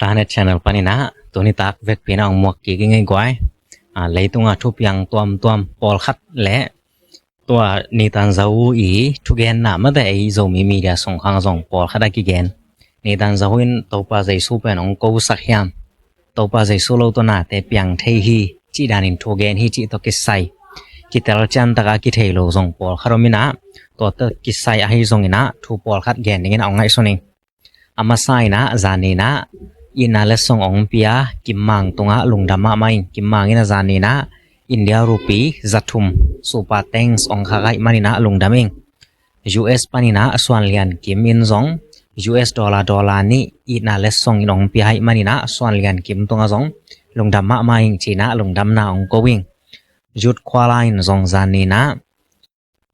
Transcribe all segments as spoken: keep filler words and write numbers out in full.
Tanet channel panin ah tuni tak vekpi-in ah hong muak kik ing ei guai. Ah, leitung ah thupiang tuamtuam pawlkhat le tua Netanyahu i thugenna mate ei Zomi media sung khang zong pawlkhat a kigen. Netanyahu in Topa Jesu pen hong kosak hiam, Topa Jesu lo tawh nate piang thei hi cih danin thu gen hi cih tawh kisai kitel cian tak a kithei lo zong pawlkhat om in ah, tua tawh kisai ahi zongin ah thu pawlkhat gen dingin ah hong ngaihsun ing. A masa in ah zan ni-in ah itna letsong hong pia Kim Mang tungah lungdam mahmah ing. Kim Mang in ah zan ni-in ah India rupee za thum super thanks hong khak ahih manin ah lungdam ing. U S panin ah Suan Lian Kim in zong U S dollar dollar nih itna letsong in hong pia ahih manin ah Suan Lian Kim tungah zong lungdam mahmah ing ci-in ah lungdamna hong ko ing. Youth Kuala in zong zan ni-in ah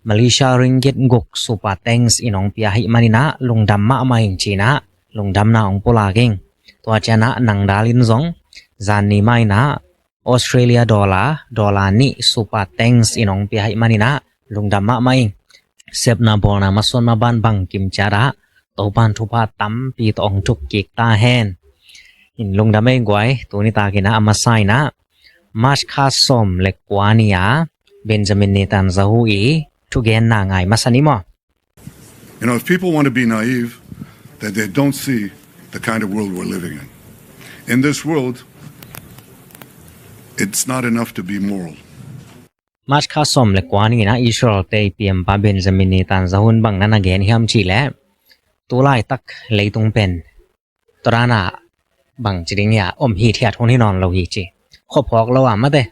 Malaysia ringgit guk super thanks in hong pia ahih manin ah lungdam mahmah ing ci-in ah lungdamna hong pulak ing. Tua ciang ah Nang Dal in zong zan ni mah in ah Australia dollar dollar nih super thanks in hong pia ahih manin ah lungdam mahmah ing. Sepna bawlna masuan mah ban bangkim ciat ah Topa'n thupha tampi tawh hong thup kik ta hen. In lungdam ei guai, tuni tak in ah a masa in ah March kha sawm le kua ni-a Benjamin Netanyahu i thugenna ngai masa ni maw. You know, if people want to be naive, then they don't see the kind of world we're living in. In this world, it's not enough to be moral. March kha sawm le kua ni-in ah Israel te i P M pa Benjamin Netanyahu in bang na na gen hiam cih leh, tu laitak leitung pen tua dan a bang ci ding hiam, om hithiat hun hi nawn lo hi ci. Khuaphawk lo a mate,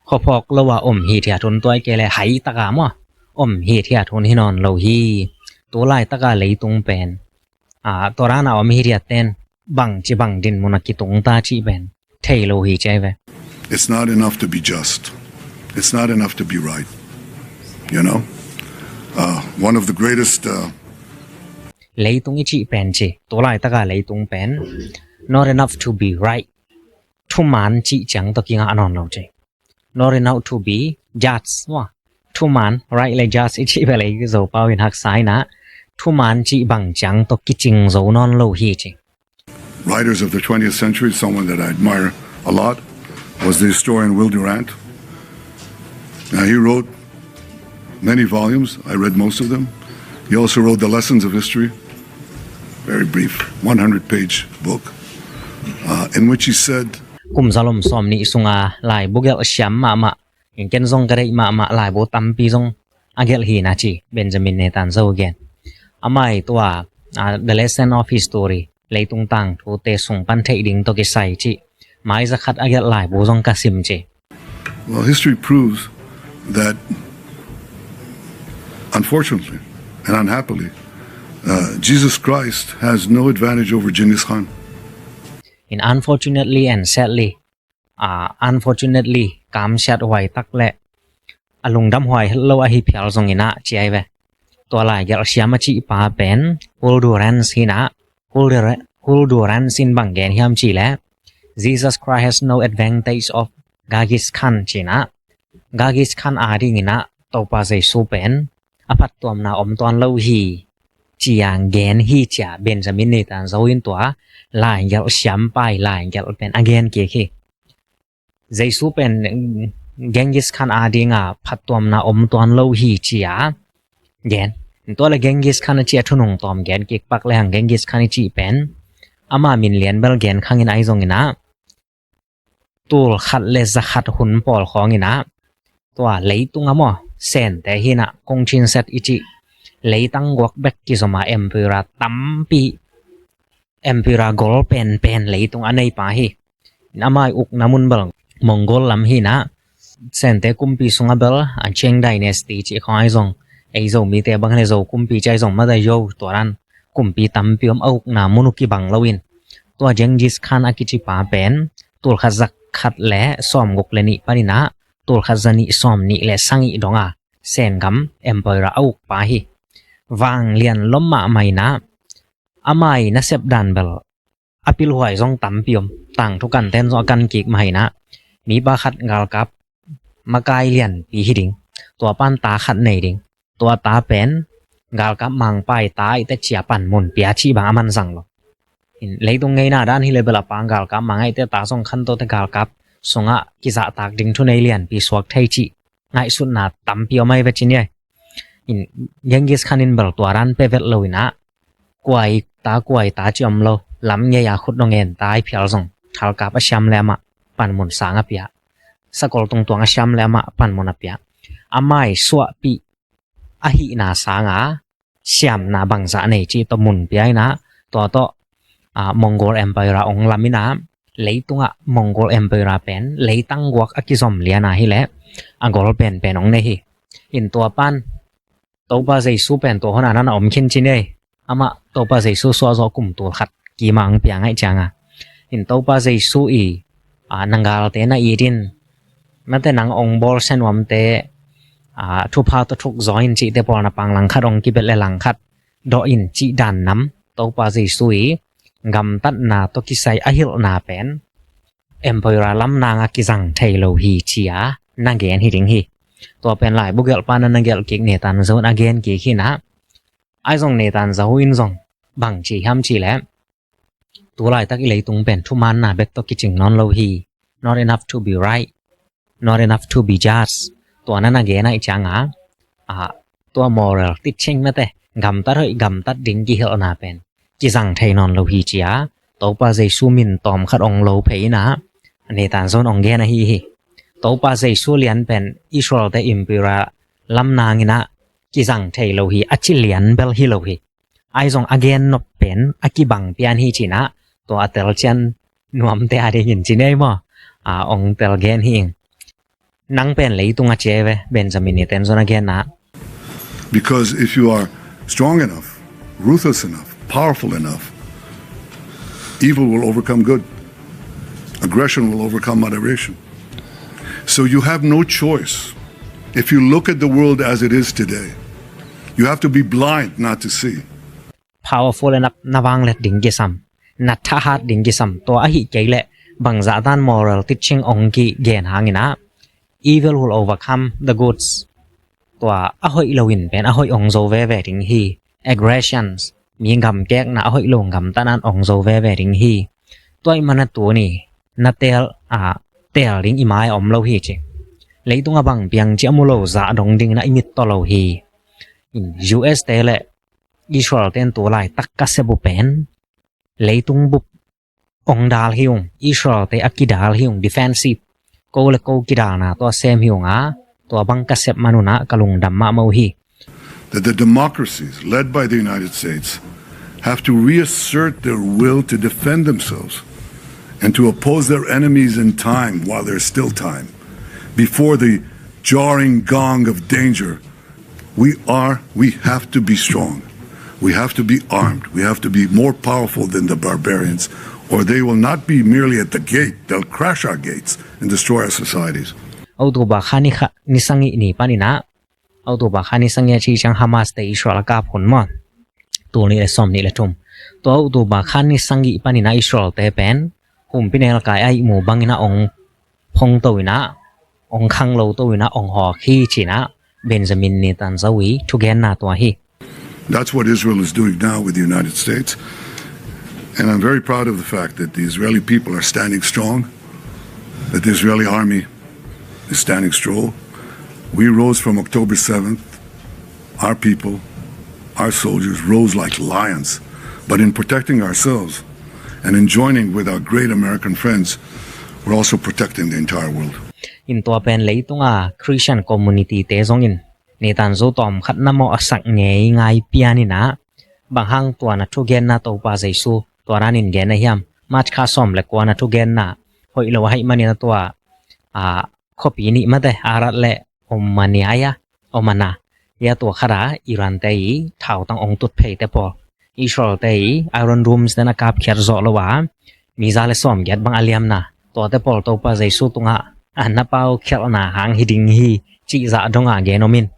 khuaphawk lo a om hithiat hun, tua ahih kei leh hai tak a maw, om hithiat hun hi nawn lo hi. Tu laitak a leitung pen, ah, tua dan a om hithiat ten bang ci bang dinmun a kitung ta cih pen thei lo hi ci ahi ve. It's not enough to be just. It's not enough to be right. You know? Uh, one of the greatest, uh, Leitung i cih pen ci, tu laitak a leitung pen, not enough to be right. Thuman cih ciang tawh kingah nawn lo ci. Not enough to be just maw. Thuman, right le just i cih bel ei Zopau in haksa in ah, thuman cih bang ciang tawh kicing zo nawn lo hi ci. Writers of the twentieth century, someone that I admire a lot, was the historian Will Durant. Now, he wrote many volumes. I read most of them. He also wrote The Lessons of History, very brief, one hundred page book, uh, in which he said, Kum zalom sawm nih sunga laibu gelh siam mahmah, in ken zong ka deih mahmah laibu tampi zong a gelh hi na ci Benjamin Netanyahu gen. Amah i tua, ah, The Lesson of History, leitung tangthute sung pan theih ding tawh kisai cih mai za khat a gelh laibu zong ka sim ci. Well, history proves that, unfortunately and unhappily, uh, Jesus Christ has no advantage over Genghis Khan. In unfortunately and sadly, ah, unfortunately, kamsiat huai tak le a lungdam huai het lo ahi phial zongin ah ci ahi ve. Tua laigelh siam a cih pa pen Hul Durance hi-in ah, Hul Dura-, Hul Durance in bang gen hiam cih leh, Jesus Christ has no advantage of Genghis Khan ci-in ah, Genghis Khan adingin ah Topa Jesu pen a phattuamna om tuan lo hi ci-a gen hi ci-a Benjamin Netanyahu in tua laigelh siam pa i laigelh pen a gen kik hi. Jesu pen, mm, Genghis Khan adinga phattuamna om tuan lo hi ci-a gen. Tua le Genghis Khan a cih a thunung tawm gen kik pak le hang, Genghis Khan i cih pen ama min lian bel gen khangin ahi zongin ah, tul khat le za khat hun pawl khawngin ah, tua leitung a maw, Sente hi-in ah, Kong Chin Set i cih leitang guak bek kizom a emperor tampi, emperor gol penpen leitung a nei pa hi. Amah i ukna mun bel Mongol lam hi-in ah, Sente kumpi sungah bel, a, Qing Dynasty cih khawng ahi zong, ei Zomite bang le Zou kumpi cih ahi zong, mate Zhou, tua dan kumpi tampi om, a ukna mun uh kibang lo in, tua Genghis Khan a kici pa pen tul khat za khat le sawm guk le nih panin ah tul khat za nih sawm nih le sagih dong a Sen gam emperor a uk pa hi. Vanglian lom mahmah in ah, amah i nasep dan bel a pilhuai zong tampi om. Tangthu kante'n zong a kan kik mah hi-in ah, mipa khat galkap makai lianpi hi ding, tua pa'n ta khat nei ding, tua ta pen galkap mangpa i ta ahih teh ci-a panmun pia cih bang a man zang lo. In leitung ngeina dan hi le bel a pang galkap mah ngaihte ta zong khantote galkap sungah kizahtak ding thunei lianpi suak thei cih ngaihsutna tampi om ahi ve ci ni ai. In Genghis Khan in bel tua dan pe vet lo inah kuai ta kuai ta ci om lo, lam ngei a khut dong en ta ai phial zong thalkap a siam le amah panmun sang a pia, sakol tungtuang a siam le amah panmun a pia, a mai suahpih ahihna sanga siamna bangzah nei cih tawh mun pia inah tua tawh Mongol Emperor ong lam inah leitungah Mongol Emperor pen leitang guak a kizom liana hileh a gol penpen ong nei hi. In tua pan Topa Jesu pen tua hona nana om khin ci nei. Amah Topa Jesu suahzawh kum tul khat kima ang pia ngaih cianga in Topa Jesu i nanggalte na itin mate nang ong bawl sianuamte thupha tawh thuk zaw in cihte pawl na pang langkhat ong kibet le langkhat dawh in cih dan nam Topa Jesu i gamtatna tawh kisai a hilhna pen Emperor lam nanga kizang thei lo hi cia na gen hi ding hi. Tua pen lai bugelh pana na gelh kik Netanyahu zon a gen kik hinah. Ai zong Netanyahu in zong bang ci hiam ci le tu laitak i leitung pen thumaanna bek tawh kicing nawn lo hi. Not enough to be right, not enough to be just. Tua na na gen ai cianga tua moral teaching mate gamtat hoih gamtat ding kihilhna pen kizang thei nawn lo hi cia Topa Jesu min tawm khat ong lo phei inah Netanyahu zon ong gen ahi hi. Topa Jesu lian pen Israelte Emperor lam nanginah kizang thei lo hi a ci lian bel hi lo hi. Ai zong a gen nop pen a kibang pian hi cinah tua a telcian nuamte a dingin ci nei maw? Ong tel gen hi ing. Nang pen leitung a cia ve Benjamin Netanyahu zon a genna. Because if you are strong enough, ruthless enough, powerful enough, evil will overcome good. Aggression will overcome moderation. So you have no choice. If you look at the world as it is today, you have to be blind not to see. Powerful enough na vanglet ding kisam, na thahat ding kisam, tua ahi kei leh bangzah dan moral teaching ong ki gen hanginah evil will overcome the goods. Tua a hoih lo in pen a hoih ong zo veve ding hi. Aggressions, mi gamkekna a hoih lo gamtatna ong zo veve ding hi. Tua i mana tuni na tel a tel ding i mai om lo hi ci. Leitung a bang piang ci a mu lo zah dong ding na i mit tawh lo hi. In U S te le Israel ten tu laitak ka sep uh pen leitung bup ong dal hi ung, Israel te a kidal hi ung, defensive, ko le ko kidalna tua sem hi unga tua bang ka sep manunah ka lungdam mahmah uh hi. That the democracies led by the United States have to reassert their will to defend themselves and to oppose their enemies in time while there's still time, before the jarring gong of danger. We are, we have to be strong. We have to be armed. We have to be more powerful than the barbarians, or they will not be merely at the gate, they'll crash our gates and destroy our societies. October kha ni kha ni sangih ni paninah October kha ni sangih a ci ciang Hamas te Israel a kap hun maw? Tul nih le sawm nih le thum. Tua October kha ni sangih paninah Israel te pen humpinelkai a ihmu banginah ong phongto inah ong khangloto inah ong hawk hi cinah Benjamin Netanyahu i thugenna tua hi. That's what Israel is doing now with the United States. And I'm very proud of the fact that the Israeli people are standing strong, that the Israeli army is standing strong. We rose from October seventh. Our people, our soldiers rose like lions. But in protecting ourselves and in joining with our great American friends, we're also protecting the entire world. In tua pen leitunga Christian community te zongin Netanyahu tawm khat na mawh a sak ngei ngai pianinah bang hang tua na thugenna Topa Jesu tua danin gen a hiam? March kha sawm le kua na thugenna hoih lo a haih maninah tua khuapi nih mate Arad le Omania ia Omana ia tua khata Iran te i thautang ong tut pheite pawl Israel te i Iron Dome ten a kapkhiat zawh lo a mi za le sawm giat bang a liamna tuate pawl Topa Jesu tungah a na pau khialhna hang hi ding hi cih zah donga gen om in.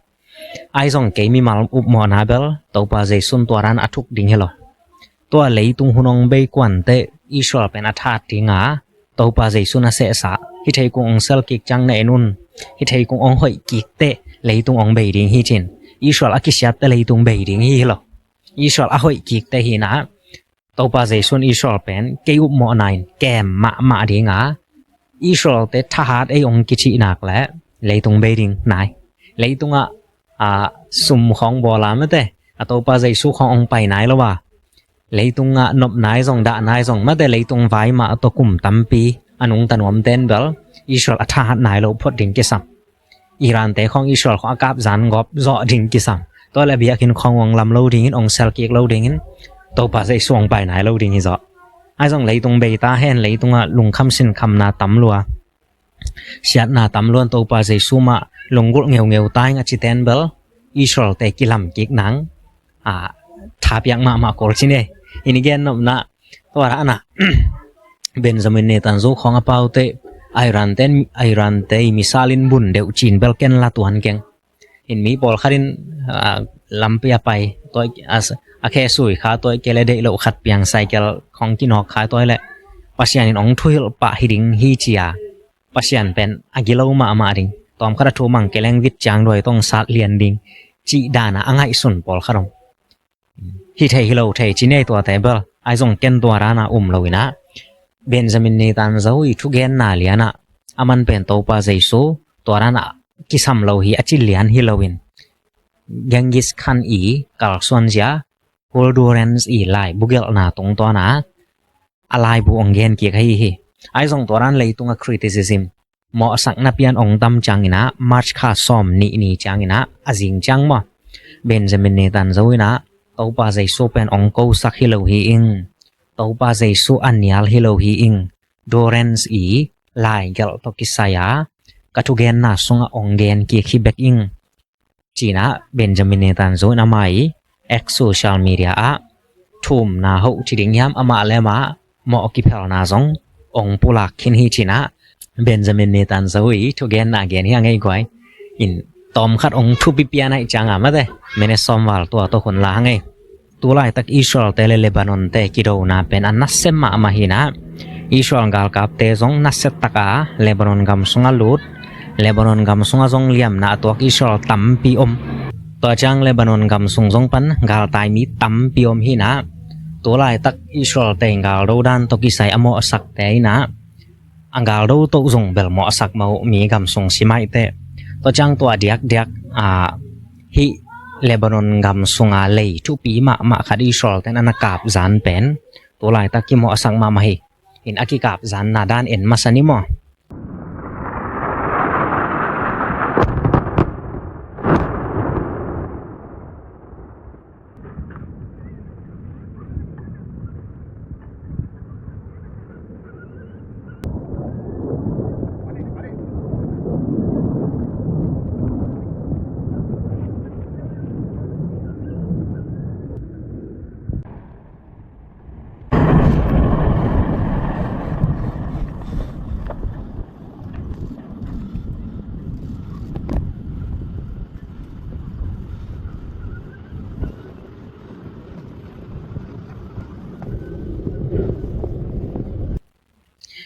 Ai zong kei mimal upmawhna bel Topa Jesu in tua dan a thuk ding hi lo. Tua leitung hun ong bei kuante Israel pen a that dinga Topa Jesu na sehsa hi thei kung ong sel kik ciang na en un. Hi thei kung ong hoih kikte leitung ong bei ding hi cin. Israel a kisiatte leitung bei ding hi hi lo. Israel a hoih kikte hinah Topa Jesu in Israel pen kei upmawhna in kem mahmah ding a, Israel-te thahat ei hong kicih nak leh leitung bei ding nai. Leitungah, a, sum khawng bawl a mate, a Topa Jesu khawng hong pai nai lo a, leitungah nop nai zong, dah nai zong mate, leitung vai mah tawh kum tampi a nungta nuamte in bel Israel a thahat nai lo phot ding kisam. Iran-te khawng Israel khawng a kap zan gawp zawh ding kisam. Tua leh biakinn khawng hong lam lo dingin, hong sel kik lo dingin, Topa Jesu hong pai nai lo ding hi zaw. Ahi zong leitung bei ta hen, leitungah lungkham sinkhamna tam lua, siatna tam luan, Topa Jesu mah lunggulh ngeungeu ta ing a cite in bel Israel-te kilam kik nang, a, thapiak mahmah kul ci ni. I gen nopna, tua dah a na Benjamin Netanyahu khawng a paute, Iran-te, Iran-te missile in bun deuh ci-in bel ken la tuan keng. In mi pawlkhat in, a, lampi a pai, tua, a, a khe sui kha, tua kei leh deih loh khat piang cycle khawng kinawk kha, tua leh Pasian in hong thuhilh pah hi ding hi ci a, Pasian pen a gilo mahmah ding. Tawmkhat a thu mang kei leng vit ciang duai tawh hong sat lian ding cih dan a a ngaihsun pawlkhat om. Hi thei hi lo thei ci ni, tuate bel. Ahi zong ken tua dan a um lo in a, Benjamin Netanyahu i thugenna lian ah, aman pen Topa Jesu tua dan a kisam lo hi a ci lian hi lo in, Genghis Khan i kalsuan zia, Hul Durens i laibu gelhna tungtawn a, a laibu hong gen kik ahi hi. Ahi zong tua dan leitung a criticism, mawhsakna pian hong tam ciangin a, March kha sawm nih ni ciangin a, a zing ciang maw, Benjamin Netanyahu in a, Topa Jesu pen hong kosak hi lo hi ing, Topa Jesu a nial hi lo hi ing, Durens i laigelh tawh kisai a, ka thugenna sungah hong gen kik hi bek ing, ci-in a Benjamin Netanyahu in ama i X social media ah thumna hoh ci ding hiam, amah le amah mawh kiphelna zong hong pulak khin hi ci-in a Benjamin Netanyahu i thugenna gen hi a ngei guai. In tawmkhat hong thupi pian ahih ciang a mate, minute sawm val tua tawh hun la a ngei. Tulaitak Israel-te le Lebanon-te kidona pen a nasia mahmah hi-in a, Israel galkapte zong nasia taka Lebanon gam sungah lut, Lebanon gam sungah zong liamna a tuak Israel tampi om. Tua ciang Lebanon gam sung zong pan galtai mi tampi om hi-in a, tulaitak Israel-te galdo dan tawh kisai a mawhsakte in a, a galdo tawh zong bel mawhsak mah uh, mi gam sung simaihte. Tua ciang tua diakdiak, a, hih Lebanon gam sunga lei thupi mahmah khat Israel-ten a na kap zan pen tulaitak kimawhsak mahmah hi. In a kikap zanna dan en masa ni maw.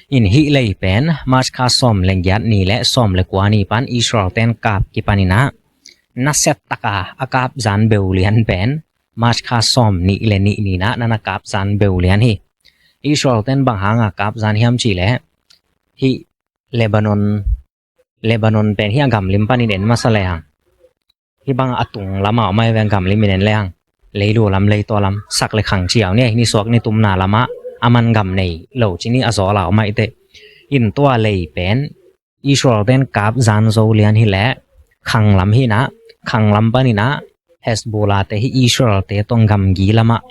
In hih lei pen March kha sawm le giat ni le sawm le kua ni pan Israel-ten kap kipan in a, nasia taka a kap zan beulian pen March kha sawm nih le nih ni-in a na na kap zan beulian hi. Israel-ten bang hanga kap zan hiam cih leh, hih Lebanon, Lebanon pen hih a gamlim panin en masa lehang, hih bang a tung lama om ahi ve, gamlim in en lehang, leilu lam, leitaw lam, sak le khang ci-a om ni, nisuak nitumna lama a man gam nei lo ci ni, a zawl a om ahih teh. In tua lei pen Israel-ten kap zan zo lian hi leh, khang lam hi-in a, khang lam panin a Hezbollah-te hih Israel-te tawh gamgi lamah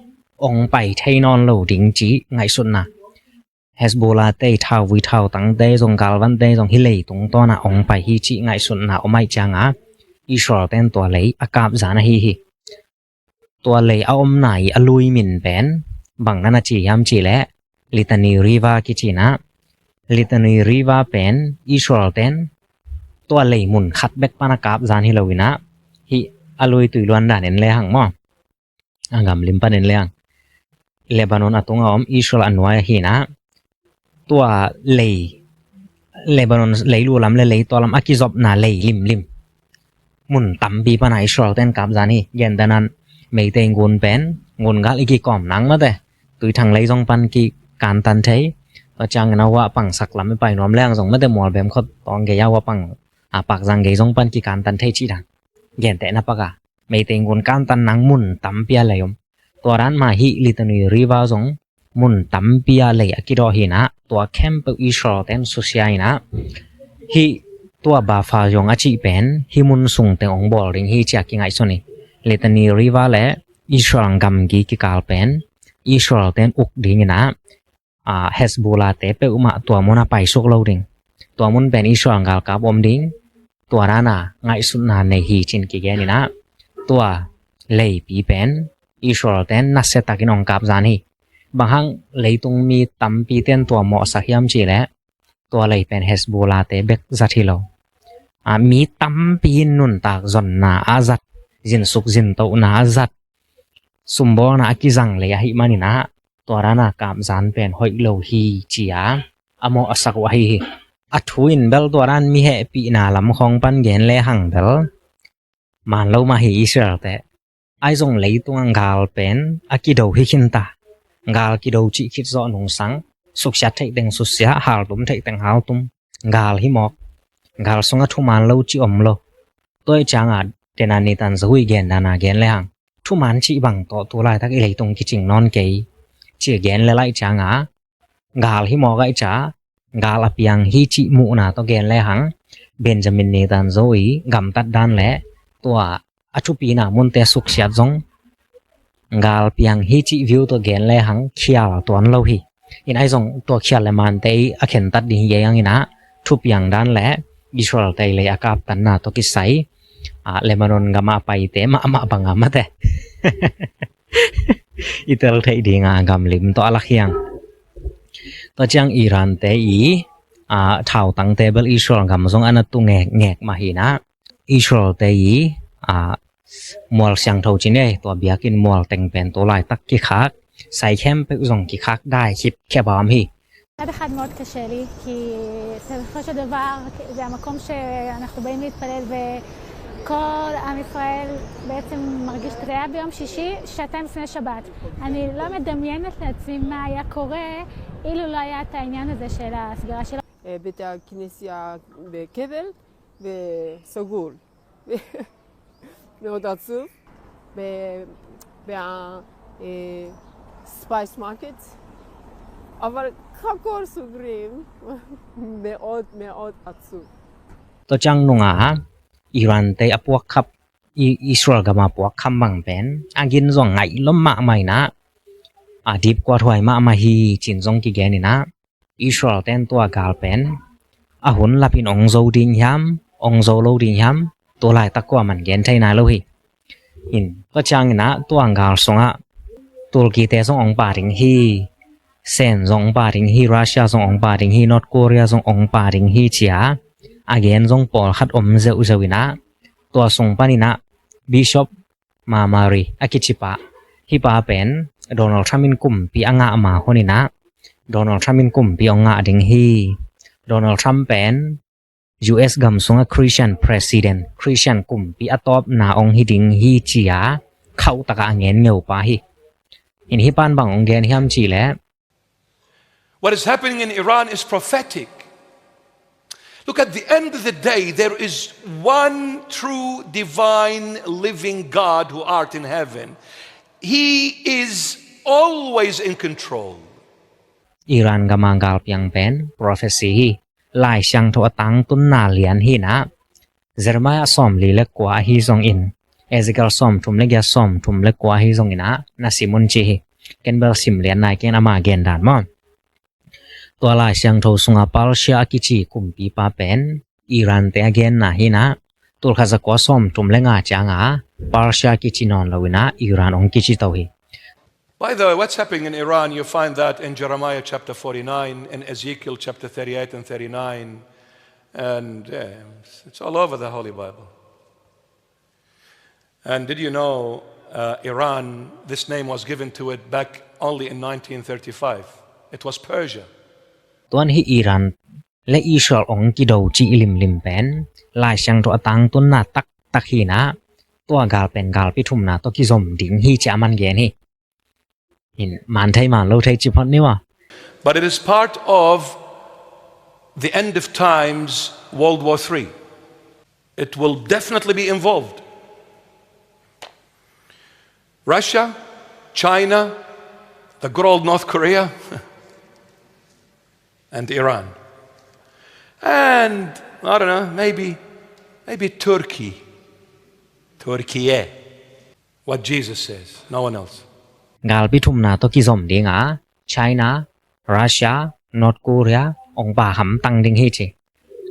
hong pai thei nawn lo ding cih ngaihsutna. Hezbollah-te i thauvui thautangte zong, galvante zong hih lei tungtawn a hong pai hi cih ngaihsutna om ahih ciang a, Israel-ten tua lei a kap zan ahi hi. Tua lei a omna i a lui min pen bang na na ci hiam cih leh, Litani River kici-in a, Litani River pen Israel-ten tua lei mun khat bek pan a kap zan hi lo-in a, hih a lui tui luan dan en lehang maw, a gamlim pan en lehang, Lebanon a tunga om, Israel a nuai ahi-in a, tua lei, Lebanon leilu lam le leitaw lam a kizopna lei limlim mun tampi pana Israel-ten kap zan hi. Gentehna-in Meitei ngun pen, ngun gal i kikawm nang mate, Tuithang lei zong pan kikantan thei. Tua ciangin a hua pang sak lam i pai nuam leng zong mate Mualbem khua tawng gei a hua pang a Pakzang gei zong pan kikantan thei cih dan gentehna pak a, Meitei gun kantan nang mun tampi a lei om. Tua dan mah hih Litani River zong mun tampi a lei a kidawh hi in ah, tua khempeuh Israel ten susia in ah, hih tua Buffer Zone a cih pen hih mun sung teng hong bawl ding hi ci-a kingaihsun hi. Litani River le Israel gamgi kikal pen Israel ten uk ding in ah, a, Hezbollah te peuhmah tua mun ah paisuk lo ding. Tua mun pen Israel galkap om ding. Tua dan a ngaihsutna nei hi ci-in kigen in ah, tua leipi pen Israel ten nasia takin hong kap zan hi. Bang hang leitung mi tampi ten tua mawhsak hiam cih leh, tua lei pen Hezbollah te bek zat hi lo. A, mi tampi in nuntak zonna a zat, zinsuk zintohna a zat, sumbawlna a kizang lei ahih manin ah, tua dan a kap zan pen hoih lo hi ci-a a mawhsak uh ahi hi. A thu in bel tua dan mi hehpihna lam khawng pan gen lehang bel man lo mah hi Israel te. Ahi zong leitung ah gal pen a kido hi khin ta. Gal kido cih khit zawh nungsang, suksiat theih teng suksiat, haltum theih teng haltum, gal hi mawk. Gal sungah thuman lo cih om lo. Tua ahih ciangah, dena Netanyahu i gen dan a gen lehang, thuman cih bang tawh tu laitak i leitung kicing nawn kei ci-a gen le laih ciangah, gal hi mawk ahih ciangah, gal a piang hi cih muhna tawh gen lehang, Benjamin Netanyahu i gamtat dan le tua a thupina munte suksiat zong gal piang hi cih view tawh gen lehang khial tuan lo hi. In ahi zong tua khial le mante i a khentat ding hi ei ang in ah, thupiang dan le Israel te lei a kaptanna tawh kisai, a, Lebanon gam a paite mahmah bang a mate i tel theih ding a gamlim tawh a lak hi ang. Tua ciang Iran te i, a, thautangte bel Israel gam zong a na tu ngekngek mah hi in ah, Israel te i, a, mual siangtho ci ni ei, tua biakinn mual teng pen tu laitak kikhak, sai khempeuh zong kikhak dai khipkhep a om hi. מצד אחד מאוד קשה לי, כי בסופו של דבר זה המקום שאנחנו באים להתפלל וכל עם ישראל בעצם מרגיש, זה היה ביום שישי, שעתיים לפני שבת. אני לא מדמיינת לעצמי מה היה קורה אילו לא היה את העניין הזה של הסגירה של אה, בית הכנסייה בקבר וסגור. מאוד עצוב. ב... ב... אה, ספייס מרקט. אבל הכל סוגרים. מאוד מאוד עצוב. Tua ciang nungah Iran te a puakkhap, i Israel gam a puakkham bang pen a gin zong ngaih lom mahmah in ah, a dipkuat huai mahmah hi ci-in zong kigen in ah, Israel ten tua gal pen a hun lapin ong zo ding hiam, ong zo lo ding hiam, tu laitak kuaman gen thei nai lo hi. In, tua ciangin ah tua gal sungah Turkey te zong ong pa ding hi, Sen zong ong pa ding hi, Russia zong ong pa ding hi, North Korea zong ong pa ding hi ci-a a gen zong pawlkhat om zeuhzeuh in ah, tua sung panin ah Bishop Mamari a kicipa, hih pa pen Donald Trump in kumpi a ngah ma hun in ah, Donald Trump in kumpi ong ngah ding hi. Donald Trump pen U S gam sungah Christian president, Christian kumpi a tawpna ong hi ding hi ci-a khauh takah a ngen ngeu pa hi. In hih pan bang ong gen hiam cih leh, What is happening in Iran is prophetic. Look, at the end of the day, there is one true, divine, living God who art in heaven. He is always in control. Iran gam a gal piang pen prophecy hi. Lai Siangtho a tangtunna lian hi in ah, Jeremiah sawmli le kua ahi zongin, Ezekiel sawmthum le giat, sawmthum le kua ahi zongin ah na sim un ci hi. Ken bel sim lian nai keng, ama gen dan maw. Tua Lai Siangtho sunga Persia a kici kumpipa pen Iran te a genna hi in ah, tulkhat zakua sawmthum le nga cianga Persia kici nawn lo in ah Iran ong kici to hi. By the way, what's happening in Iran, you find that in Jeremiah chapter forty-nine and Ezekiel chapter thirty-eight and thirty-nine, and uh, it's all over the Holy Bible. And did you know uh, Iran, this name was given to it back only in nineteen thirty-five? It was Persia. Tuan hi Iran le Israel ong kido ci limlim pen Lai Siangtho a tangtunna taktak hi in ah, tua gal pen galpi thumna tawh kizom ding hi ci a man gen hi. In man thei man lo thei ci phot ni ua. But it is part of the end of times World War Three. It will definitely be involved. Russia, China, the good old North Korea, and Iran. And, I don't know, maybe, maybe Turkey. Turkey, eh? What Jesus says, no one else. Galpi thumna tawh kizom ding a, China, Russia, North Korea, ong pa hamtang ding hi ci.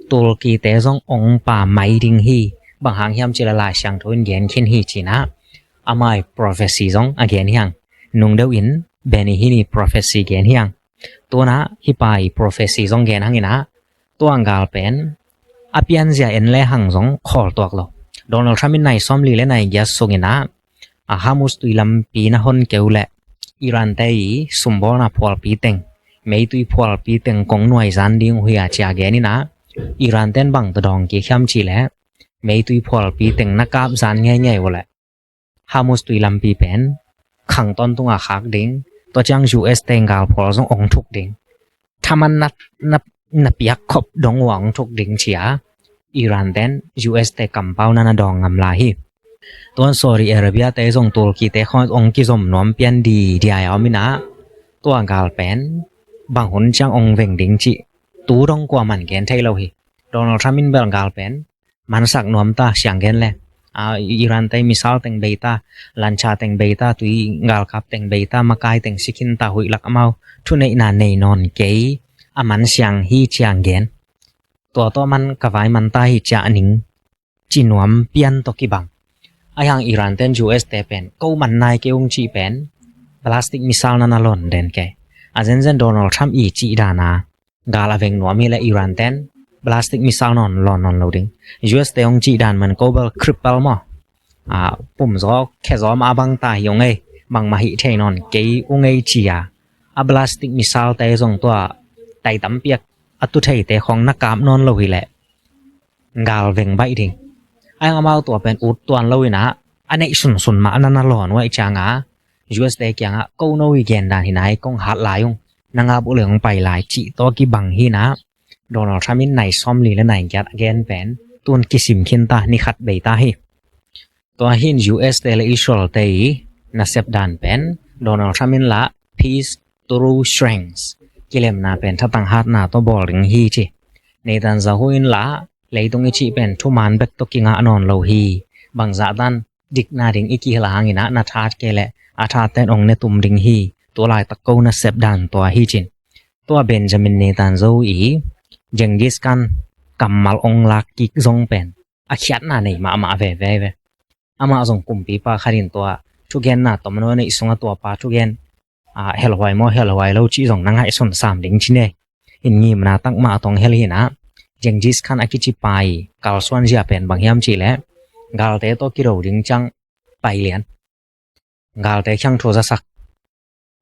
Turkey te zong ong pa mai ding hi. Bang hang hiam ci leh Lai Siangtho in gen khin hi ci-in ah, ama' prophecy zong a gen hi hang. Nung deuh in Benny Hinn' prophecy gen hi hang. Tu'n ah hih pa' prophecy zong gen hang in ah, tua gal pen a pianzia en le hang zong khawl tuak lo. Donald Trump in nai sawmli le nai giat sung in ah, a Hormuz tui lampi na hon kei uh leh Iran te' sumbawlna phualpi teng, meitui phualpi teng kong nuaizan ding uh hi a ci a gen in ah, Iran te'n bang tawh dawng kik hiam ci leh, meitui phualpi teng na kapzan ngeingei uh leh Hormuz tui lampi pen khang tawntung a khak ding, tua ciang U S te' galphual zong ong thuk ding. Thaman na, na, na piak khop dong uh a ong thuk ding ci a, Iran te'n U S te' kampau na na dawng ngam lai hi. Tu'n Saudi Arabia te zong Turkey te khawng ong kizom nuam pian didiai a om in ah, tua gal pen bang hun ciang ong veng ding cih tu dong kuaman gen thei lo hi. Donald Trump in bel gal pen mansak nuam ta, siang gen leh, a, Iran te' missile teng bei ta, lancha teng bei ta, tui galkap teng bei ta, makai teng si khin ta, huih lak amau thuneihna nei nawn kei, a man siang hi ci a gen. Tua tawh man ka vai man ta hi ci a ning ci nuam pian tawh kibang. Ahih hang Iran te'n U S te pen ko man nai kei ung cih pen ballistic missile na na lawn den kei. A zenzen Donald Trump i cih dan a gal a veng nuam hi leh Iran te'n ballistic missile nawn lawn nawn lo ding. U S te ong cih dan man ko bel cripple maw, a, pum zaw khe zaw mah a bang ta hi ung ei, bangmah hih thei nawn kei ung ei ci a, a ballistic missile te zong tua tai tam piak a tu thei te khawng na kap nawn lo hi leh gal veng baih ding. Ahih hang amau tua pen ut tuan lo in ah, a neih sunsun mah na na lawn uh ahih ciang a, U S te kiang ah ko no i gen dan hi nai, kong hat lai ung, na ngap uh leh ong pai lai cih tawh kibang hi in ah, Donald Trump in nai sawmli le nai giat a gen pen tu'n kisim khin ta, ni khat bei ta hi. Tua hi in U S te le Israel te' nasep dan pen Donald Trump in lah peace through strength, kilemna pen thatang hatna tawh bawl ding hi ci. Netanyahu in lah leitung i cih pen thuman bek tawh kingah nawn lo hi. Bangzah dan dikna ding i kihel hang in ah na that kei leh a that te'n ong ne tum ding hi. Tua laitak ko nasep dan tua hi ci-in. Tua Benjamin Netanyahu i Genghis Khan kammal ong lak kik zong pen a khiatna nei mahmah veve ve. Amah zong kumpipa khat in tua thugenna tomno neih sung a tua pa thugen, a, helhuai maw helhuai lo cih zong na ngaihsun sam ding ci ne. In ngimna tak mah a tawng hel hi in ah, Genghis Khan a kici pa' kalsuan zia pen bang hiam cih leh, galte tawh kido ding ciang pai lian, galte kiang thu za sak,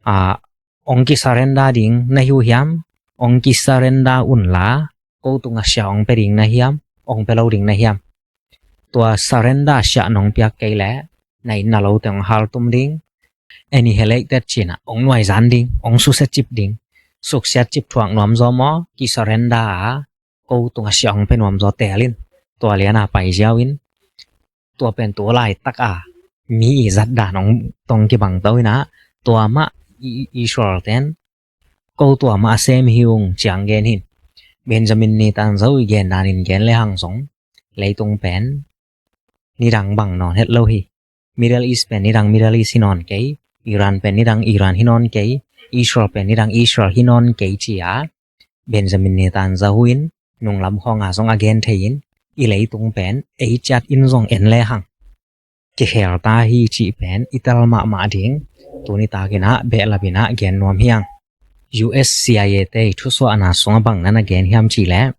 a, ong ki surrender ding na hi uh hiam, ong ki surrender un la, ko tungah siah ong pia ding na hiam, ong pia lo ding na hiam. Tua surrender siah nong piak kei leh na inn na lote ong haltum ding, annihilated ci-in ah ong nuaizan ding, ong susia cip ding. Suksiat cip thuak nuam zaw maw, ki surrender a, ko tungah siah ong pia nuam zaw tel in. Tua lian a pai ziau in, tua pen tua laitak a mi i zat dan ong tawng kibang to in ah, tua mah i, i, Israel te'n ko tua mah a sem hi ung ci a gen hi in. Benjamin Netanyahu i gen dan in gen le hang zong, leitung pen nidang bang nawn het lo hi. Middle East pen nidang Middle East hi nawn kei, Iran pen nidang Iran hi nawn kei, Israel pen nidang Israel hi nawn kei ci a, Benjamin Netanyahu in nunglam khawng a zong a gen thei in, i leitung pen ei ciat in zong en le hang kikhel ta hi cih pen i tel mahmah ding. Tuni tak in ah behlap in ah gen nuam hi hang. U S C I A te' thusuahna sung a bang na na gen hiam cih leh,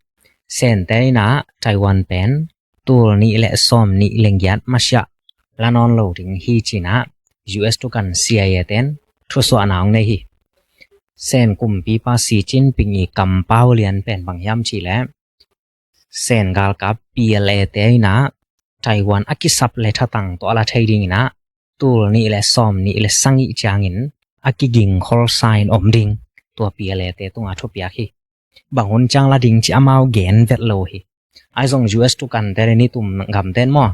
Sente in ah Taiwan pen tul nih le sawm nih le giat masiah la nawn lo ding hi ci-in ah U S thukan C I A te'n thusuahna ong nei hi. Sen kumpipa Xi Jinping i kampau lian pen bang hiam cih leh, Sen galkap P L A te in ah Taiwan a kisap le thatang tawh a la thei ding in ah tul nih le sawm nih le sagih ciangin a kigingkholsa in om ding, tua P L A te tungah thupiak hi. Bang hun ciang la ding ci amau gen vet lo hi. Ahi zong U S thukante le nitum gamten maw,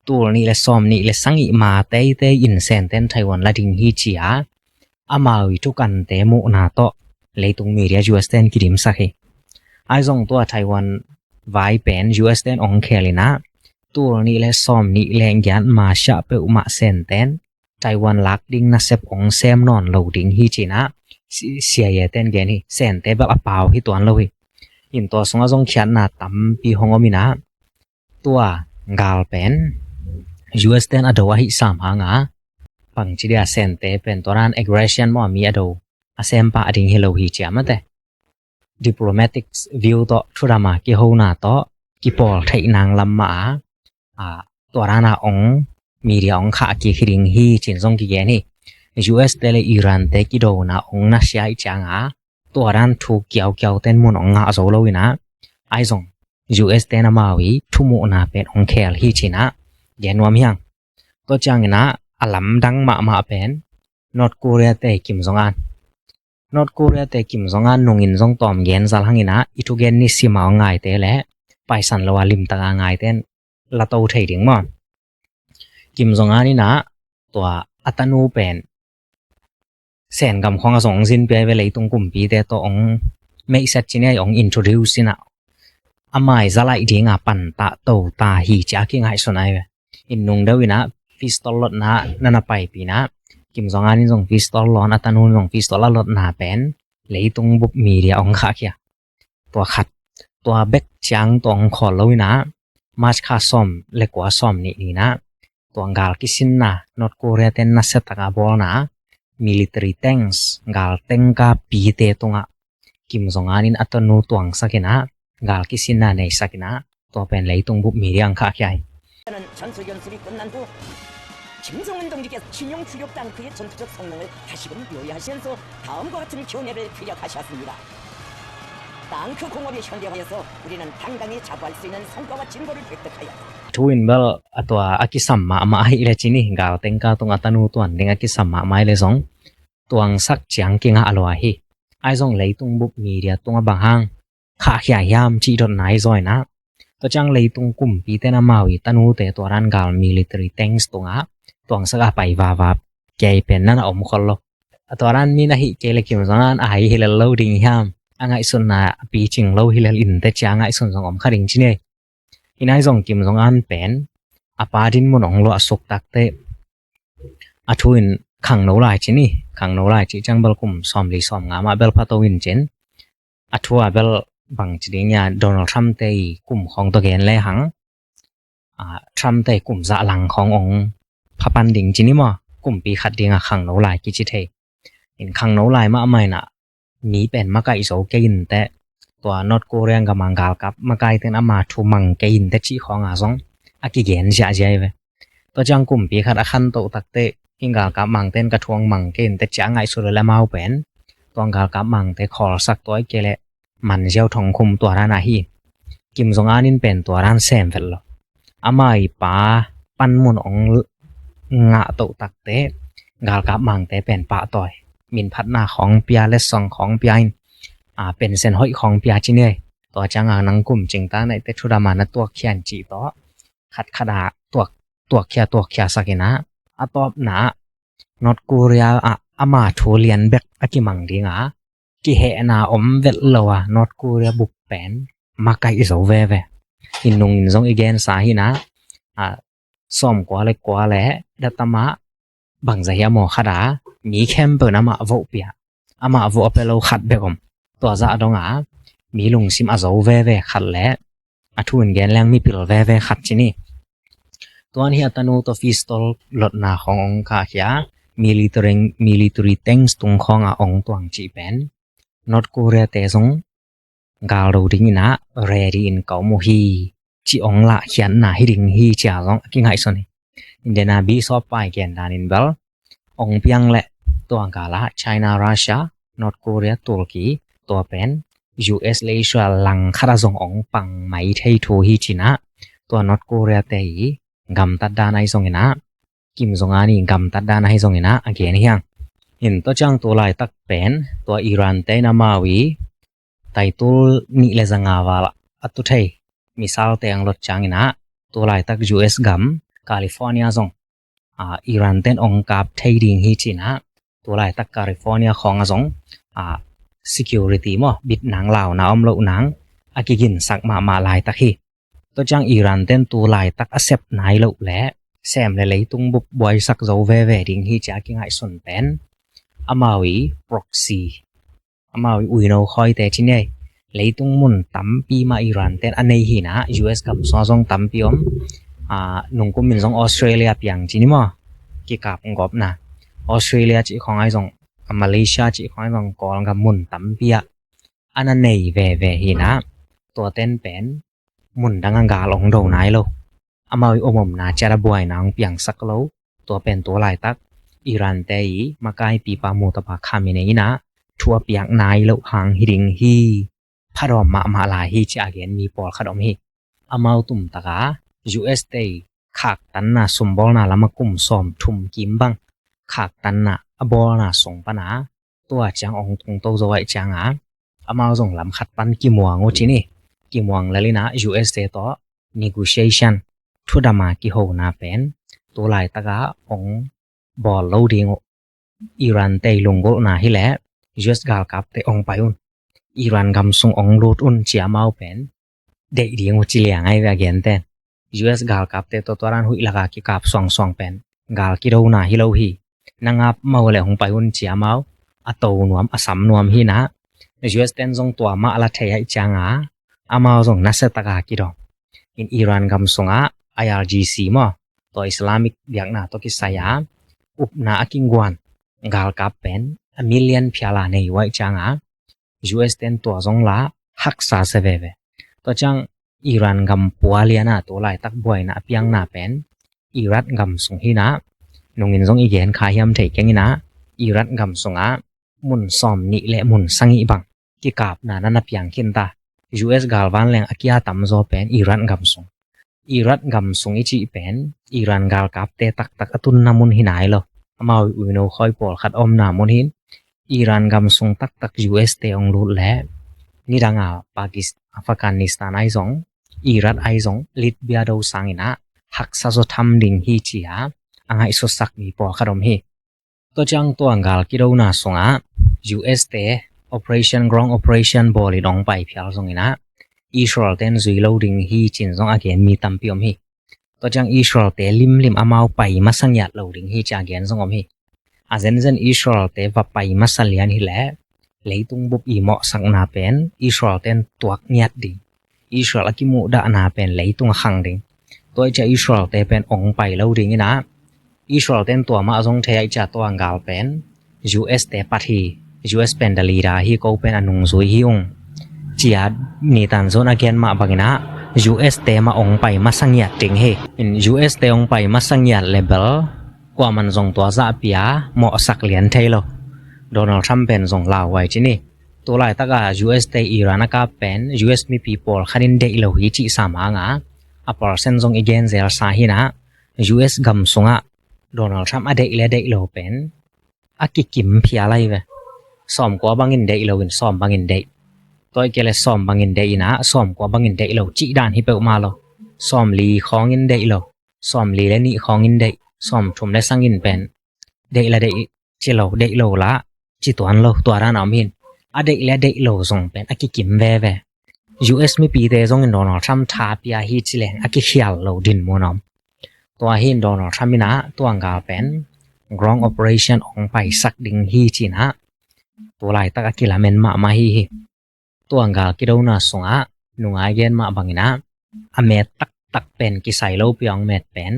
tul nih le sawm nih le sagih ma teitei in Senten Taiwan la ding hi ci-a amau i thukante muhna tawh leitung media U S ten kidimsak hi. Ahi zong tua Taiwan vai pen U S ten ong khel in ah, tul nih le sawm nih le giat ma siah peuhmah Senten Taiwan lak ding nasep ong sem nawn lo ding hi ci-in ah, C-, C I A ten gen hi. Sente bel a pau hi tuan lo hi. In tua sungah zong khiatna tampi hong om in ah, tua gal pen U S ten a do ahi sam hang a, bangci dia Sente pen tua dan aggression maw, mi a do a sem pah ding hi lo hi ci a mate. Diplomatic view tawh thudam a kihona tawh kipawl theih nang lam mah a, a, tua dan a ong media ong khah kik hi ding hi ci-in zong kigen hi. U S te le Iran te kidona ong nasia i ciang a, tua dan thu kiaukiau ten mun ong ngah zo lo in ah, ahi zong U S ten amau i thumuhna pen ong khel hi ci-in ah gen nuam hi hang. Tua ciangin ah a lamdang mahmah pen North Korea te Kim Jong Un. North Korea te Kim Jong Un nungin zong tawm gen zal hangin ah i thugen nisim a ong ngaite le paisan lo a limtak a ngaite in la to thei ding maw. Kim Jong Un in ah tua a tanu pen Sen gam khawng a zong zin pia ve, leitung kumpite tawh ong meihset ci ni ai, ong introduce in ah, a mai za laih ding a pan ta to ta hi ci a kingaihsun ai ve. In nung deuh in ah pistol lotna na na paipih in ah, Kim Jong Un in zong pistol lawn, a tanu in zong pistol a lotna pen leitung bup media ong khahkhia. Tua khat, tua bek ciang tua ong khawl lo in ah, March kha sawm le kua, sawm nih ni in ah, tua gal kisinna North Korea ten nasia tak a bawlna military tanks, gal tengka pite tungah Kim Jong Un in a tanu tuangsak in ah, gal kisinna neisak in ah, tua pen leitung bup media ong khahkhia hi. 저는 전술연습이 끝난 후 김정은 동지께서 신형 주력 tank 의 전투적 성능을 다시금 묘리하시면서 다음과 같은 견해를 피력하셨습니다. Tank 공업이 현대화해서 우리는 당당히 자부할 수 있는 성과와 진보를 획득하였다. Thu in bel a tua a kisam mahmah ahih leh ci ni, gal tengka tung a tanu tuan ding a kisam mahmah ahih leh zong tuangsak ciang kingah lua hi. Ahi zong leitung bup media tungah bang hang khahkhia hiam cih dotna i zaw in ah, tua ciang leitung kumpite in amau i tanute tua dan gal military tanks tungah tuangsak a pai vava kei pen na na om khol lo. A tua dan mi na hih kei leh Kim Jong Un a hai hi lel lo ding hiam, a ngaihsutna a picing lo hi lel in teh ci a ngaihsun zong om kha ding ci ni. In ahi zong Kim Jong Un pen a pa dinmun ong luah suk tak teh, a thu in khangno lai ci ni, khangno lai cih ciang bel kum sawmli sawmnga mah bel pha to in cin, a thu a bel bang ci ding ia, Donald Trump te i kum khawng tawh gen lehang, a, Trump te i kum zah lang khawng ong pha pan ding ci ni maw, kumpi khat ding a khangno lai kici thei. In khangno lai mahmah in ah, mi pen makaih zo kei in teh, tua North Korea gam a galkap makaite in ama thu mang kei in teh cih khawng a zong a kigen ziahziah hi ve. Tua ciang kumpi khat a khantoh tak teh, hih galkap mangte in ka thu ong mang kei in teh ci a ngaihsut leh amau pen tua galkap mangte khawlsak, tua ahih kei leh man ziau thong khum, tua dan ahi. Kim Jong Un in pen tua dan sem vet lo. Ama i pa panmun ong ngah toh tak teh, galkap mangte pen pahtawi, minphatna khawng pia, letsong khawng pia in, a, pension hoih khawng pia ci ni. Tua ciang a nang kum cingta naih teh thudam a na tuakkhia in cih tawh khatkhat a tuak, tuakkhia, tuakkhia sak in ah, a tawpna ah North Korea ah ama thu lian bek a kimang ding a, kihehna om vet lo a North Korea bup pen makaih zo veve. In nung in zong i gensa hi in ah, a, sawmkua le kua le datama bangzah hiam aw khat a, mi khempeuh in amah voh pia, amah voh a pia lo khat bek om. Tua zah dong a mi lungsim a zo veve khat le a thu in gen leng mipil veve khat ci ni. Tua in hih a tanu tawh pistol lotna khawng ong khahkhia, military, military tanks tung khawng a ong tuang cih pen North Korea te zong gal do ding in ah ready in ka om uh hi, ci ong lahkhiatna hi ding hi ci a zong a kingaihsun hi. In dena Bishop pa i gen dan in bel, ong piang leh tua gal ah China, Russia, North Korea, Turkey, tua pen U S le Israel lang khat a zong ong pang mai thei thu hi ci in ah, tua North Korea te i gamtat dan ahi zong in ah, Kim Jong Un i gamtat dan ahi zong in ah a gen hi hang. In tua ciang tu laitak pen tua Iran te in amau i taitul nih le zanga val a tu thei missile te ang lot ciangin ah tu laitak U S gam California zong, ah, Iran ten ong kap thei ding hi ci-in ah tu laitak California khawng ah zong, ah, security maw, bit nang launa om loh nang a kiginsak mahmah laitak hi. Tua ciang Iran ten tu laitak a sep nai loh le sem le leitung bup buaisak zo veve ding hi ci-a kingaihsun pen amau i proxy, amau i uino khawite ci ni ei. Leitung mun tampi mah Iran ten a nei hi-in ah U S gam sung ah zong tampi om. Ah, nungkum in zong Australia piang ci ni maw, kikap gawpna. Australia cih khawng ah zong, ah, Malaysia cih khawng ah zong Kawlgam mun tampi ah a na nei veve hi-in ah tua ten pen mun dang ah gal ong do nai lo. Amau i om omna ciat ah buaina ong piangsak lo. Tua pen tu laitak Iran te i makaipipa Mujtaba Khamenei in ah thu a piak nai loh hang hi ding hi. Phadawm mahmah lai hi ci-a gen mi pawlkhat om hi. Amau tumtak ah U S te i khaktanna, sumbawlna lam ah kum sawmthum kim bang khaktanna a bawlna sung pan ah tua ciang ong tungto zo ahih ciang ah amau zong lam khat pan kimuang uh ci ni. Kimuang lel in ah U S te tawh negotiation, thudam a kihona pen tu laitak ah ong bawl lo ding uh. Iran te i lunggulhna hi leh U S galkapte ong pai un, Iran gam sung ong lut un ci-a amau pen deih ding uh ci liang ahi ve a gentehna. U S galkapte tawh tua dan huih lak a kikap suangsuang pen gal kidona hi lo hi. Na ngap mah uh leh hong pai un ci-a amau a to nuam, a sam nuam hi-in ah U S ten zong tua mah la thei ahih ciang ah amau zong nasia tak a kidawm. In Iran gam sung ah I R G C maw, tua Islamic biakna tawh kisai a upna a kiguan galkap pen a million phial a nei uh ahih ciang ah U S ten tua zong la haksa sia veve. Tua ciang Iran gam pua lian a tu laitak buaina a piangna pen Iraq gam sung hi-in ah, nungin zong i gen kha hiam thei keng in ah, Iraq gam sung ah mun sawmnih le mun sagih bang kikapna na na piang khin ta. U S galvan leng a kia tamzaw pen Iraq gam sung. Iraq gam sung i cih pen Iran galkapte taktak a tunna mun hi nai lo. Amau i uino khawi pawlkhat a omna mun hi-in, Iran gam sung taktak U S te ong lut leh nidang a Pakis-, Afghanistan ahi zong, Iraq ahi zong, Libya do sangin ah haksa zaw tham ding hi ci-a a ngaihsutsak mi pawlkhat om hi. Tua ciang tua gal kidona sungah U S te operation, ground operation bawlin ong pai phial zongin ah Israel ten zui lo ding hi ci-in zong a gen mi tampi om hi. Tua ciang Israel te limlim amau pai masa ngiat lo ding hi ci-a gen zong om hi. A zenzen Israel te va pai masa lian hi leh leitung bup i mawhsakna pen Israel ten tuak ngiat ding, Israel a kimuhdahna pen leitung a khang ding. Tua hi ciah Israel te pen ong pai lo dingin ah, Israel ten tua mah zong thei ahih ciah tua gal pen U S te pat hi, U S pen the leader hi, ko pen a nungzui hi ung ci-a nitan zon a gen mah bangin ah U S te mah ong pai masa ngiat ding hi. In U S te ong pai masa ngiat leh bel kuaman zong tua zahpih a mawhsak lian thei lo. Donald Trump pen zong lauhuai ci ni. Tu laitak a U S te Iran a kap pen U S mipi pawlkhat in deih lo hi cih sam hang a, a percent zong i gen zelsa hi-in ah, U S gam sungah Donald Trump a deih le deih lo pen a kikim phial ahi ve. Sawmkua bangin deih lo in sawm bangin deih. Tua hi kei leh sawm bangin deih in ah sawmkua bangin deih lo cih dan hi peuhmah lo. Sawmli khawngin deih lo, sawmli le nih khawngin deih, sawmthum le sagih pen deih la deih ci lo, deih lo la ci tuan lo, tua dan a om hi-in, a deih le deih lo zong pen a kikim veve. U S mipite zongin Donald Trump tha pia hi ci leng a kikhial lo dinmun a om. Tua hi-in Donald Trump in ah tua gal pen ground operation ong paisak ding hi ci-in ah tu laitak a kilamen mahmah hi hi. Tua gal kidona sungah nungai gen mah bangin ah a met taktak pen kisai lopi a ong met pen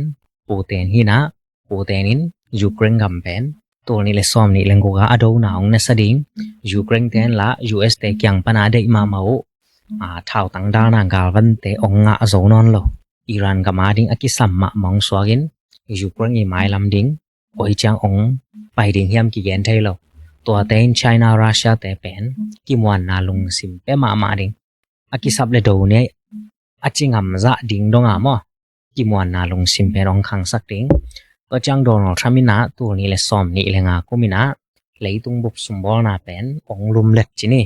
Putin hi-in ah, Putin in Ukraine gam pen tul nih le sawmnih le guk a a dona ong nasa ding. Ukraine ten la U S te kiang pan a deih mahmah uh, a, thautang dalna galvante ong ngah zo nawn lo. Iran gam a ding a kisam mahmah ong suakin Ukraine i mailam ding koi ciang ong pai ding hiam kigen thei lo. Tuate in China, Russia te pen kimuanna lungsim pia mahmah ding. A kisap le do ni a ci ngam zah ding dong a maw, kimuanna lungsim pen ong khangsak ding. Tua ciang Donald Trump in ah tul nih le sawmnih le nga kum in ah leitung bup sumbawlna pen ong lumlet ci ni.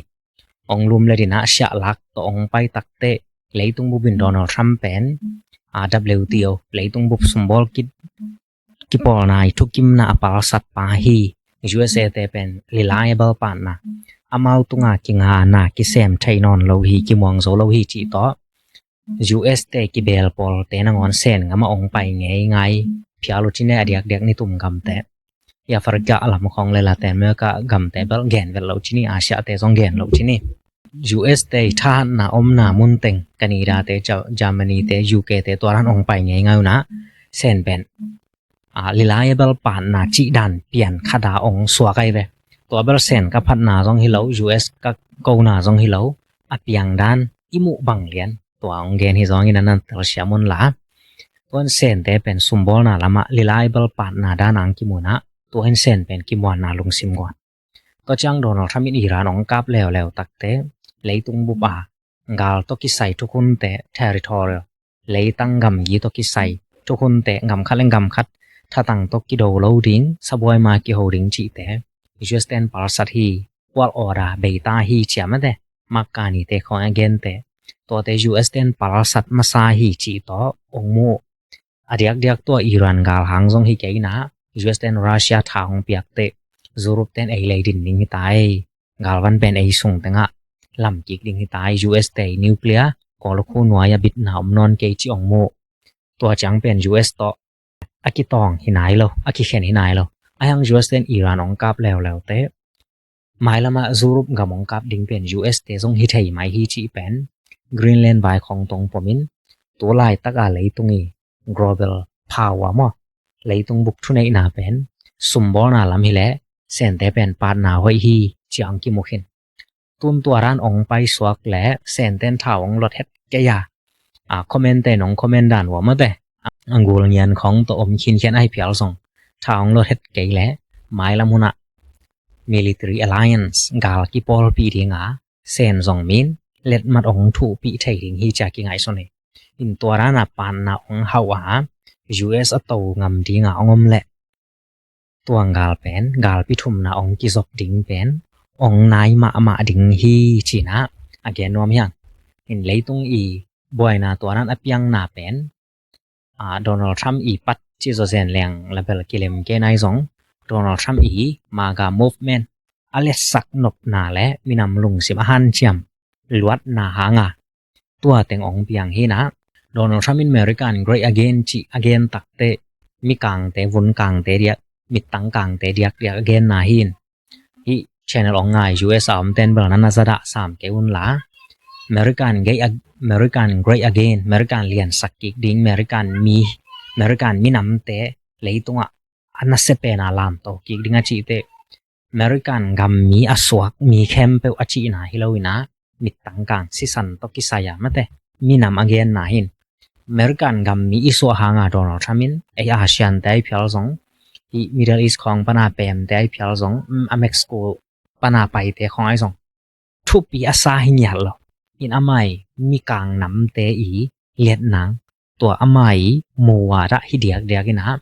Ong lumlet in ah siahlak tawh ong pai takteh leitung bup in Donald Trump pen, a, W T O, leitung bup sumbawl kipawlna i thukimna a palsat pa hi. U S A te pen reliable partner, amau tunga kingana kisem thei nawn lo hi, kimuang zo lo hi cih tawh U S te kibeel pawlte nangawn Sen gam ah ong pai ngeingai phial uh ci ni. A diakdiak nitum gamte, i Africa lam khawng le Latin America gamte bel gen vet lo ci ni, Asia te zong gen lo ci ni. U S te i thahatna omna munteng, Canada te, Germany te, U K te, tua dan ong pai ngeingai uh nah, Sen pen, a, reliable partner cih dan pian khat a ong suak ahi ve. Tua bel Sen ka phatna zong hi lo, U S ka kona zong hi lo, a piang dan i muh bang lian, tua ong gen hi zongin a nan telsiam un la. Tuan Sente pen sumbawlna lamah reliable partner dan ang kimu nah, tuan Sen pen kimuanna lungsim guan. Tua ciang Donald Trump in Iran ong kap leuleu takte, leitung bup a gal tawh kisai thukhunte, territorial, leitang gamgi tawh kisai thukhunte, gam khat leng gam khat thatang tawh kido lo ding, sabuai ma kiho ding cihte U S ten palsat hi, world order beita hi ci a mate, Mark Carney te khawng a gente, tuate U S ten palsat masa hi cih tawh ong mu. A diakdiak tua Iran gal hang zong hi kei nah, U S ten Russia tha hong piakteh, Europe ten ei lei din ding hi ta ei, galvan pen ei sung tengah lam kik ding hi ta ei, U S te nuclear, Kawlukhu nuai a bitna om nawn kei ci ong mu. Tua ciang pen U S tawh a kitawng hi nai lo, a kikhen hi nai lo. A hiang U S ten Iran ong kap leuleu te, mailamah Europe gam ong kap ding pen U S te zong hi thei mai hi cih pen Greenland vai khawng tawh ong pomin, tu laitak a leitung i global power maw, leitung bup thuneihna pen sumbawlna lam hileh Sente pen partner hoih hi ci a ong kimu khin. Tun tua dan ong paisuak leh Senten tha ong lot het kei a, a, comment te nong comment dan uh a mate, a, gul ngian khawng tawh om khinkhian ahi phial zong, tha ong lot het kei leh mailam hun ah military alliance, gal kipawlpih ding a Sen zong min letmat ong thuhpih thei ding hi ci a kingaihsun hi. In tua dan a partner ong hauh a, U S a to ngam ding a ong om leh, tua gal pen galpi thumna ong kizop ding pen ong nai mahmah ding hi ci nah a gen nuam hi hang. In leitung i buaina tua dan a piangna pen, a, Donald Trump i pat ci zaw zen leng label kilem kei nai zong, Donald Trump i MAGA movement a letsak nopna leh minam lungsim a hanciam luatna hang a tua teng ong piang hi nah. Donald Trump in American great again cih a gen takteh, mikangte, vunkangte diak, mittangkangte diakdiak a genna hi in, hih channel ong ngai U S a om ten bel na na zadah sam kei un la. American great ag-, American great again, American liansak kik ding, American mi, American minamte leitungah a nasia pen a lamto kik ding a cihte, American gam mi a suak mi khempeuh a cihna hi lo in ah, mittangkang sisan tawh kisai a mate, minam a genna hi in. American gam mi i suah hang a Donald Trump in ei Asian te ahi phial zong, hih Middle East khawng pan a pemte ahi phial zong, mm, a Mexico pan a paite khawng ahi zong, thupi a sa hi ngiat lo. In amah i mikang namte i liatnang, tua amah i muva dah hi diakdiak in ah,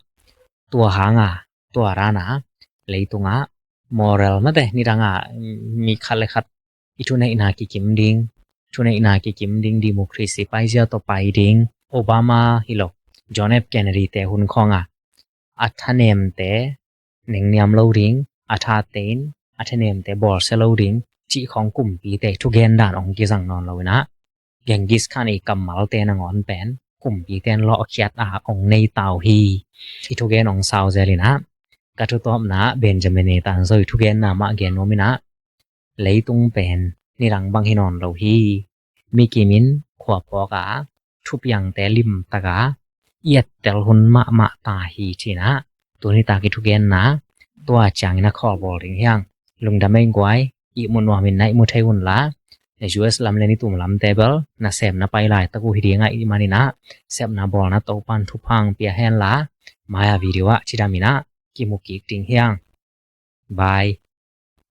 tua hang a, tua dan a leitungah moral mate, nidang a mi khat le khat i thuneihna kikim ding, thuneihna kikim ding, democracy paizia tawh pai ding, Obama hi lo, John F Kennedy te hun khawng a, a thanemte nengniam lo ding, a thate in a thanemte bawlsia lo ding cih khawng kumpite thugen dan ong kizang nawn lo in ah, Genghis Khan i kammalte nangawn pen kumpite in lawhkhiat a ong nei ta uh hi. I thugen ong sau zel in ah, ka thutawpna Benjamin Netanyahu i thugenna mah gen nuam in ah, leitung pen nidang bang hi nawn lo hi. Mi kimin khua phawk a, thupiangte limtak a i ettel hun mahmah ta hi ci nah, tuni tak i thugenna tua ciangin a khawl bawl ding hi hang. Lungdam ei guai, ihmu nuam in na ihmu thei un la. U S lam le nitum lamte bel nasepna pai laitak uh hi ding ahih manin ah, sepna bawlna Topan thupha ong pia hen la, mai a video ah cidam in ah kimu kik ding hi hang. Bye.